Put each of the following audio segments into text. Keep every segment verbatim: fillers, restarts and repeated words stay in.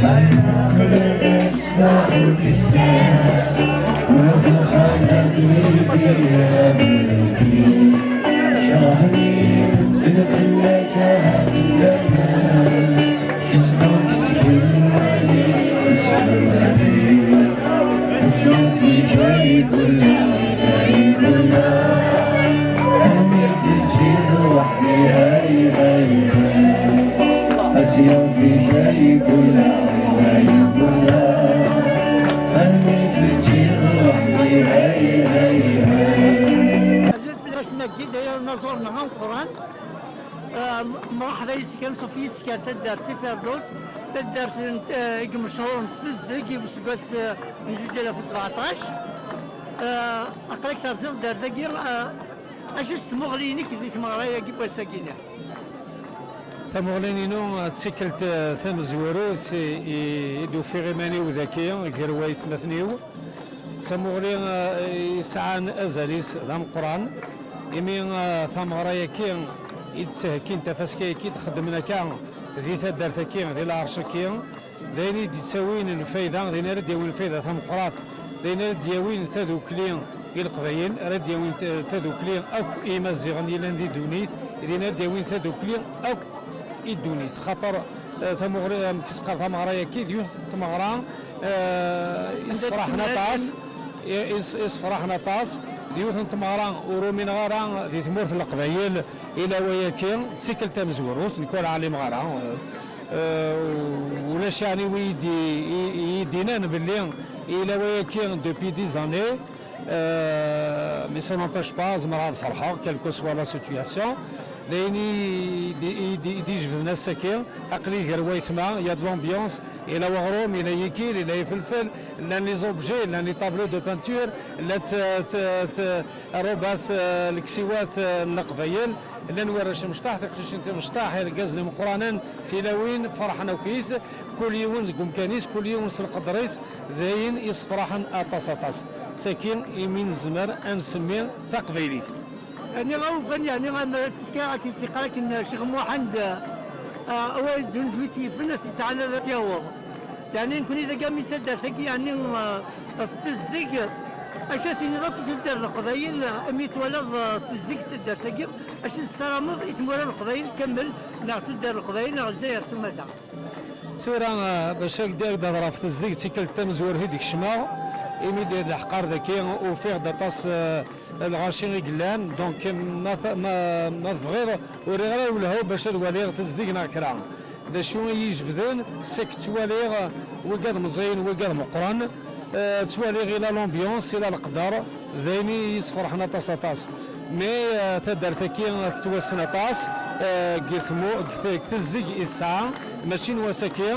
Azul fell-as, Magid, ay anaẓur-nneɣ ameqqran. Ah, mṛeḥba yes-k, anṣuf yes-k ar taddart Tifirdus, taddart n, ah, i imechuṛen s tezdeg i useggas, ah, n zuǧ alaf u sbeɛṭac. Ah, aql-ak terziḍ-d ar dagi, ah, acu-tt tmuɣli-inek di tmeɣra-agi n wass-agi-nni? Tamuɣli-inu d tikkelt, eh, tamezwarut i, i, i d-ufiɣ iman-iw daki gar waytmaten-iw. D tamuɣli, eh, yesɛan azal-is d ameqqran, imi, eh, tameɣra-agi i d-tthekkin, tafaska-agi i d-xeddmen akka di taddart-agi, di lɛerc-agi, d ayen i d-yettawin lfayda, d ayen ara d-yawin lfayda tameqqrant, d ayen ara d-yawin tadukli i Leqbayel, ara d-yawin ta-, tadukli akk i Yimaziɣen yellan di ddunit, d ayen ara d-yawin tadukli akk i ddunit. Xaṭer, eh, tamuɣri-, amek i s-qqar, tameɣra-agi d yiwet n tmeɣra, eh, anda isefraḥen aṭas, i-, is-, isefraḥen aṭas, d yiwet n tmeɣra ur umineɣ ara di tmurt n Leqbayel ila wayaki, d tikkelt tamezwarut, nekk ur ɛlimeɣ ara, eh, Eh, ulac yeɛni wi yi-d-, i, i yi-d-inan belli ila wayaki depuis des années, eh, mais ça n'empêche pas, zemreɣ ad ferḥeɣ, quelle que soit la situation. D ayen i d-, i d-, i d-ijebden ass-agi, aql-i gar waytma, il y a de l'ambiance, ila weɣrum, ila yikil, ila ifelfel, llan les objets, llan les tableaux de peinture, llant, eh, t-, t-, rrubat, eh, leksiwat, eh, n Leqbayel. Llan warrac imecṭaḥ, tiqcicin timecṭaḥ, irgazen imeqqranen, tilawin, ferḥen akkit, kul yiwen deg umkan-is, kul yiwen s lqedr-is, d ayen yessefraḥen aṭas, aṭas. D tagi imi nezmer ad nsemmi taqbaylit. Yeɛni ɣer ufan, yeɛni amer ad teskaɣ akken siqar akken Ccix Muḥend, ah, awal ddunit wi tt-yifen, ad t-yesɛan ad t-yaweḍ. Yeɛni nekni dagi am taddart-agi, yeɛni, eh, ɣef tezdeg, acu ad tiniḍ akk i tuddar n Leqbayel, eh, imi twalaḍ, eh, tezdeg n taddart-agi, acu tessarameḍ i tmura n Leqbayel kamel, neɣ tuddar n Leqbayel, neɣ Lezzayer s umata? Tura, eh, bac ad d-, ad d-hedreɣ ɣef tezdeg, d tikkelt tamezwarut i d-kecmeɣ, imi d-, d-leḥqar daki, ufiɣ-d aṭas, eh, lɣaci i yellan, donc ma t-, ma, ma tebɣiḍ, ur riɣ ara lewlha bac ad waliɣ tezdeg neɣ kra. D acu i yi-ijebden, c'est que ttwaliɣ wigad meẓẓiyen, wigad meqqren, eh, ttwaliɣ ila l'ambiance, ila leqder, d ayen i yi-yessefraḥen aṭas, aṭas. Mais, eh, taddart-agi tettwassen aṭas, eh, deg tmu-, deg t-, deg tezdeg i tesɛa, mačči n wass-agi,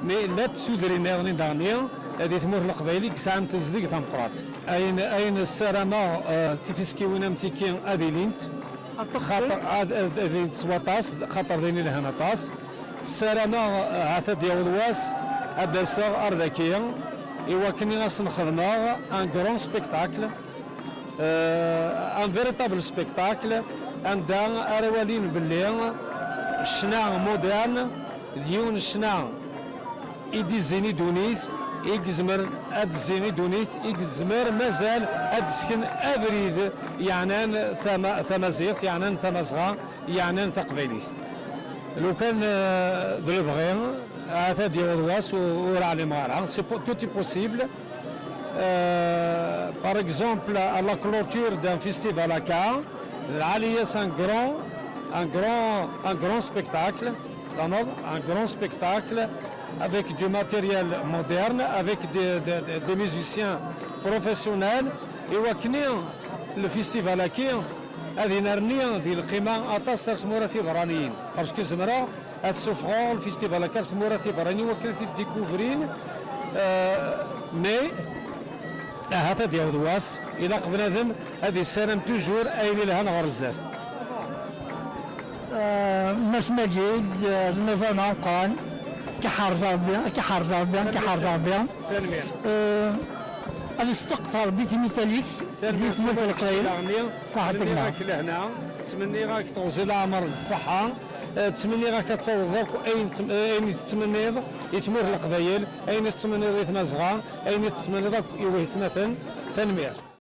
mais llant tudrin nniḍen daɣen, eh, di tmurt n Leqbayel i yesɛan tezdeg tameqqrant. Ayen, ayen ssarameɣ, eh, tifiskiwin am tiki ad ilint, xaṭer ad, ad, ad ilint s waṭas, xaṭer d ayen ilhan aṭas. Ssarameɣ, eh, ahat ad d-yaweḍ wass, ad d-aseɣ ar daki, i wakken i asen-xedmeɣ un grand spectacle, eh, un véritable spectacle, anda ara walin belli ccna moderne d yiwen ccna i d-izzin i ddunit, i yezmer ad d-izzin i ddunit, i yezmer mazal ad d-isken abrid yeɛnan tama-, tamaziɣt, yeɛnan tamazɣa, yeɛnan taqbaylit. Lukan, eh, d lebɣi, ahat ad d-yaweḍ wass, u-, ur ɛlimeɣ ara. C'est po-, tout est possible. Euh, par exemple, à la clôture d'un festival akka, lɛali-yas un grand, un grand, un grand spectacle, un grand spectacle avec du matériel moderne, avec des, des, des, des musiciens professionnels, i wakken lfestival-agi ad inerni di lqima aṭas ar tmura tiberraniyin, parce que zemreɣ ad ssufɣeɣ lfestival akka ar tmura tiberraniyin wakken ad t-id-découvrin, euh, mais ahat ad d-yaweḍ wass, ilaq bnadem ad issaram toujours ayen ilhan ɣer zdat. Euh, Mass Magid, euh, d imeẓẓan ameqqran, k-iḥerz Rebbi, k-iḥerz Rebbi, k-iḥerz Rebbi. Tanemmirt. Euh, ad isteqṭer Rebbi timitalik di tmurt n Leqbayel. Ṣaḥit gma. Ttmenniɣ-ak lehna, ttmenniɣ-ak teɣzi leɛmer d ṣṣeḥḥa. Ttmenniɣ-ak ad tawḍeḍ akk ayen t- ayen i tettmenniḍ i tmurt n Leqbayel, ayen i tettmenniḍ i Tmazɣa, ayen i tettmenniḍ akk i waytmaten. Tanemmirt.